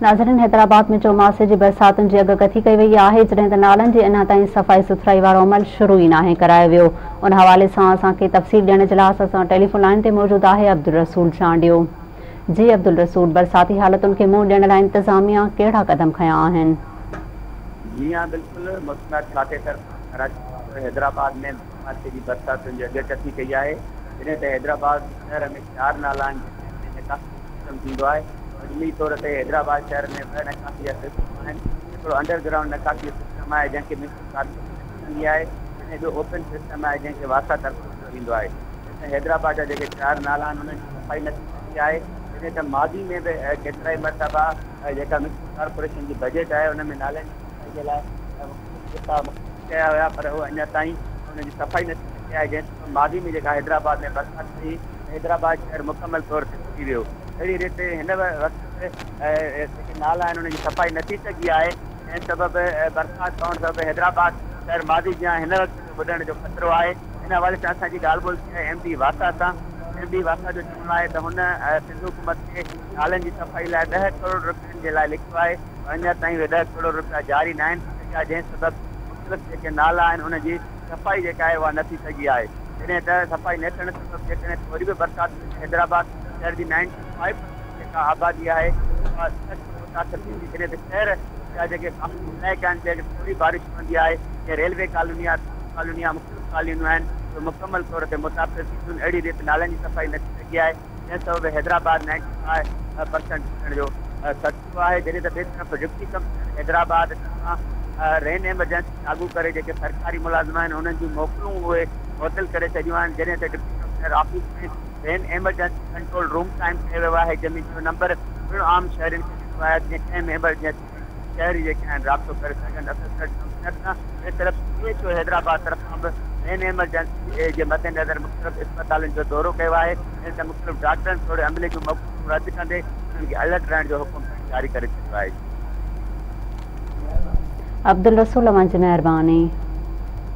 ناظرين حيدرآباد ۾ چوماسي جي برساتن جي اڳڪٿي ڪئي وئي آهي جڏهن ته نالن جي اڃا تائين صفائي سٿرائي وارو عمل شروع ئي ناهي ڪرايو ويو ان حوالي سان اسان کي تفصيل ڏيڻ جي لاء اسان سان ٽيليفون لائين تي موجود آهي عبدالرسول چانڊيو جي عبدالرسول برساتي حالتن کي منهن ڏيڻ لاء انتظاميا ڪهڙا قدم کنيا آهن. جي ها بلڪل موسميات کاتي طرفان ڪراچي حيدرآباد ۾ چوماسي جي برساتن جي اڳڪٿي ڪئي آهي جڏهن ته حيدرآباد شهر ۾ چار نالا آهن جن ۾ نڪاسي سسٽم ٿيندو آهي. مجموعي طور تي حيدرآباد شهر ۾ ٻه نڪاسي جا سسٽم آهن. هڪڙو انڊر گرائونڊ نڪاسي جو سسٽم آهي جنهن کي ميونسپل ڪارپوريشن ڪندي آهي ۽ ٻيو اوپن سسٽم آهي جنهن کي واسا طرفان ڪيو ويندو آهي. جڏهن حيدرآباد جا جيڪي چار نالا آهن انهن جي صفائي نه ٿي سگهي آهي. جڏهن ته ماضي ۾ به ڪيترائي مرتبا جيڪا ميونسپل ڪارپوريشن جي بجيٽ آهي ان ۾ نالن جي صفائي جي لاء مختلف پئسا مختص ڪيا ويا پر اهي اڃا تائين انهن جي صفائي نه ٿي سگهي آهي جنهن سبب ماضي ۾ جيڪا حيدرآباد ۾ برسات پئي حيدرآباد شهر مڪمل طور تي ٻڏي ويو. اهڙي ريت هن وقت به جيڪي نالا آهن انهن جي صفائي نه ٿي سگهي آهي، جنهن سبب برسات پوڻ سبب حيدرآباد شهر ماضي جيان هن وقت به ٻڏڻ جو خطرو آهي. ان حوالي سان اسان جي ڳالهه ٻولهه ٿي آهي ايم ڊي واسا سان. ايم ڊي واسا جو چوڻ آهي ته هن سنڌ حڪومت کي نالن جي صفائي لاء ڏهه ڪروڙ رپين جي لاء لکيو آهي پر اڃا تائين اهي ڏهه ڪروڙ رپيا جاري ناهن ٿي سگهيا، جنهن سبب مختلف جيڪي نالا آهن انهن جي صفائي جيڪا آهي اها نه ٿي سگهي آهي. جڏهن ته صفائي نه ٿيڻ سبب جيڪڏهن ٿوري به برسات پئي ته حيدرآباد شهر جي نائنٽي فائيو پرسنٽ جيڪا آبادي آهي اها سخت متاثر ٿيندي. جڏهن ته شهر جا جيڪي باقي علائقا آهن جنهن کي ٿوري بارش پوندي آهي جيئن ريلوي ڪالوني آهي، ٿاڻو ڪالوني آهي، مختلف ڪالونيون آهن اهي مڪمل طور تي متاثر ٿينديون. اهڙي ريت نالن جي صفائي نه ٿي سگهي آهي جنهن سبب حيدرآباد نائنٽي فائيو پرسنٽ ٻڏڻ جو خدشو آهي. جڏهن ته ٻئي طرف ڊپٽي ڪمشنر حيدرآباد طرفان رين ايمرجنسي لاڳو ڪري جيڪي سرڪاري ملازم آهن انهن جون موڪلون اهي معطل ڪري ڇڏيون آهن جڏهن ته deputy commissioner office ۾ rain emergency control room قائم ڪيو ويو آهي جنهن جو نمبر پڻ عام شهرين کي ڏنو آهي جيئن ڪنهن به ايمرجنسي ۾ شهري جيڪي آهن رابطو ڪري سگهن اسسٽنٽ ڪمشنر سان ٻئي طرف سي ايڇ او حيدرآباد طرفان به رين ايمرجنسي جي مدنظر مختلف اسپتالن جو دورو ڪيو آهي جڏهن ته مختلف ڊاڪٽرن توڙي عملي جون موڪلون رد ڪندي انهن کي الرٽ رهڻ جو حڪم پڻ جاري ڪري ڇڏيو آهي. عبدالرسول اوهان جي مهرباني.